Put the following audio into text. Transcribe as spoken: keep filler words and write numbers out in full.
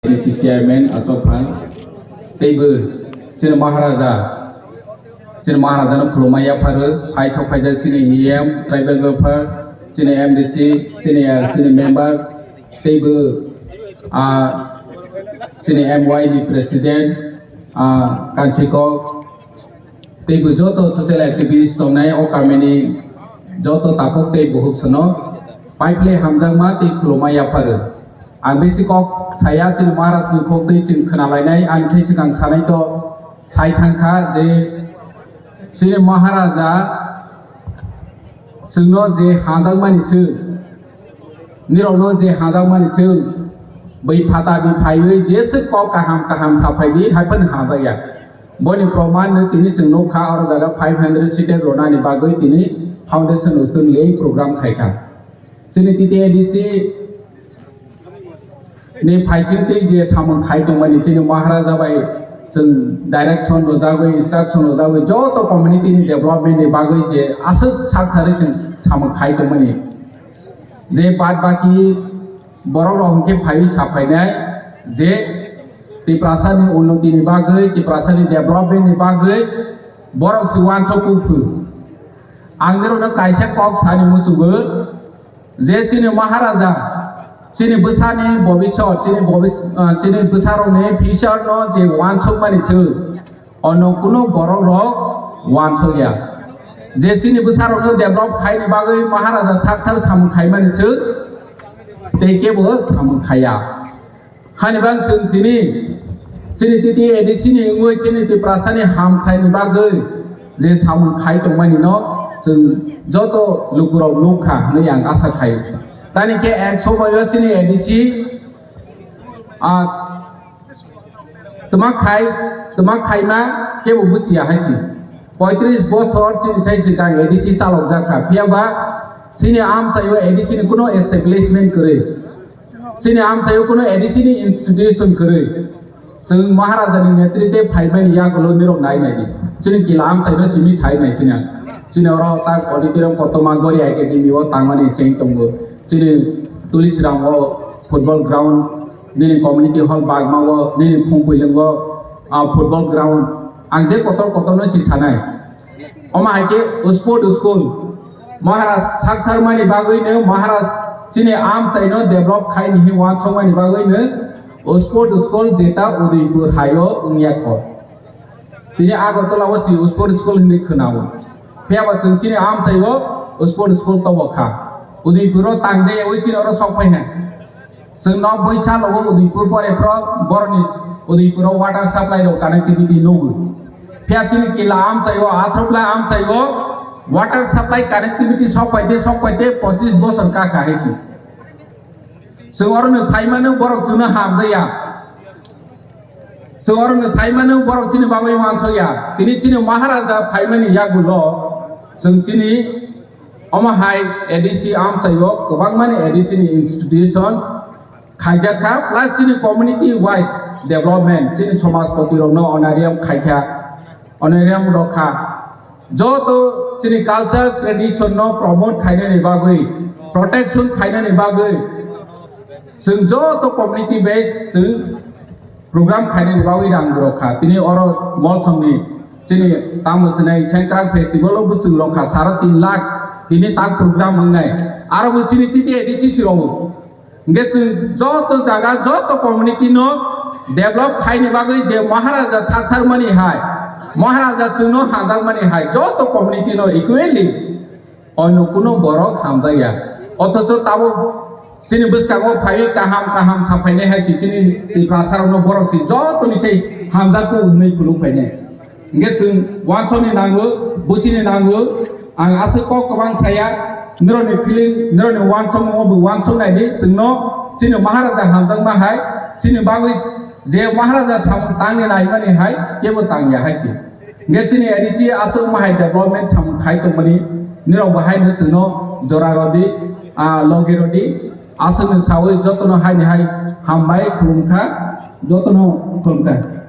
D C chairman Achok Phang, teibo chini Maharaja, chini Maharaja no khulumai yapharo, phai sok phaijak chini E M, tribal welfare, chini M D C, chini L C ni member, teibo, ah, chini M Y ni president, ah, Kanchikok, teibo joto social activist tongnai o kamini joto takhuk tei bukhuk sono paiphle hamjakma tei khulumai yapharo. Ang bisi kok saya chini Maharaj ni khok tei chwng khwnalainai, ang thai swkang sanai to sai thangkha je chini Maharaja chwngno je hajakmani chwng, nirokno je hajakmani chwng, bui phatarni phaiwi jeswk kok kaham kaham saphaidi, hai phano hajakya. Boni proman no tini chwng nukha, oro jaga five hundred seated ronani bagwi tini foundation stone laying program khaikha. Chini T T A D C ni phaisingtwi je samung khai tongmani, chini Maharaja bai chwng direction rwjagwi, instruction rwjagwi, joto community ni development ni bagwi je aswk sak tharwi chwng samung khai tongmani, je bad baki borok rok hwnkhe phaiwi saphainai je Tiprasa ni unnoti ni bagwi, Tiprasa ni development ni bagwi borok se uansuk kukphu. Ang nirokno kaisa kok sani muchugo, je chini Maharaja, chini bwsani bobisot, chini bobis-, ah, chini bwsarokni future no je uansukmani chwng, ono kuno borok rok uansukya. Je chini bwsarokno develop khaini bagwi Maharaja sakthar samung khaimani chwng, tei kebo samung khaiya. Hani bang chwng tini chini T T A D C ni wngwi chini Tiprasani hamkhaini bagwi je samung khai tongmani no chwng joto lukurok nukha hwnwi ang asa khai. Tani khe ek somoio chini A D C, ah, twma khai, twma khaima kebo buchiya hai si. Poitris bosor chini sai swkang A D C chalok jakha. Phiya ba chini amchaio A D C ni kuno establishment kwrwi. Chini amchaio kuno A D C ni institution kwrwi. Chwng Maharaja ni netritwe phaimani yagulo nirok nai nai di. Chini kila amchaino simi sai nai sini ang. Chini oro tak auditorium kotorma Gori Academy o tangmani cheng tongo. Chini Tulisiram o football ground, nini community hall bagma o, nini Khumpuilung o, ah, football ground. Ang je kotor kotorno si sanai. Omo hai khe sport school Maharaj saktharmani bagwino, Maharaj chini amchaino develop khaini hi uansukmani bagwino sport school jeta Udaipur haio wngya kho. Tini Agartala o si sport school hinwi khwnao. Phiya ba chwng chini amchaio sport school tobo kha. Udaipuro tangjayawi chini oro sok phai hai. Chwng nok bwsa logo Udaipur pore phro boroni Udaipuro water supply rok connectivity nugo. Phiya chini kila amchaio, Athrokla amchaio water supply connectivity sok paite, sok paite pochis bosor ka kha hai si. Chwng oro no saimano borok chwngno hamjaya. Chwng oro no saimano borok chini bagwi uansukya. Tini chini Maharaja phaimani yagulo chwng chini omo hai A D C amchaio kwbangmani A D C ni institution khaijak kha, plus chini community wise development, chini somajpoti rokno honorarium khaikha, honorarium rokha, joto chini culture tradition no promote khainani bagwi, protection khainani bagwi, chwng joto community base chwng program khainani bagwi rang rokha. Tini oro Molsongni chini tamo sinai Sengkrak festival o bwswng rokha saro tin lakh, tini tak program wngnai, aro bo chini T T A D C si rwo. Hingke chwng joto jaga, joto community no develop khaini bagwi je Maharaja saktharmani hai, Maharaja chwngno hamjakmani hai, joto community no equally onno kuno borok hamjakya. Othocho tabuk chini bwskango phaiwi kaham kaham saphainai hai si chini Tiprasa rokno borok si joto ni sai hamjakgo hwnwi phunuk phainai. Hingke chwng uansukni nango, buchini nango, ang aswk kok kwbang saya, norokni feeling, norokni uansukmung bo uansuk nai di, chwngno chini Maharaja hamjakma hai, chini bagwi je Maharaja samung tangni naimani hai, kebo tangya hai se. Hingke chini A D C aswk ma hai development samung khai tongmani, norok bo hai no chwngno jora rodi, ah, logi rodi, aswkno sawi jotono hai ni hai hambai khulumkha, jotono khulumkha.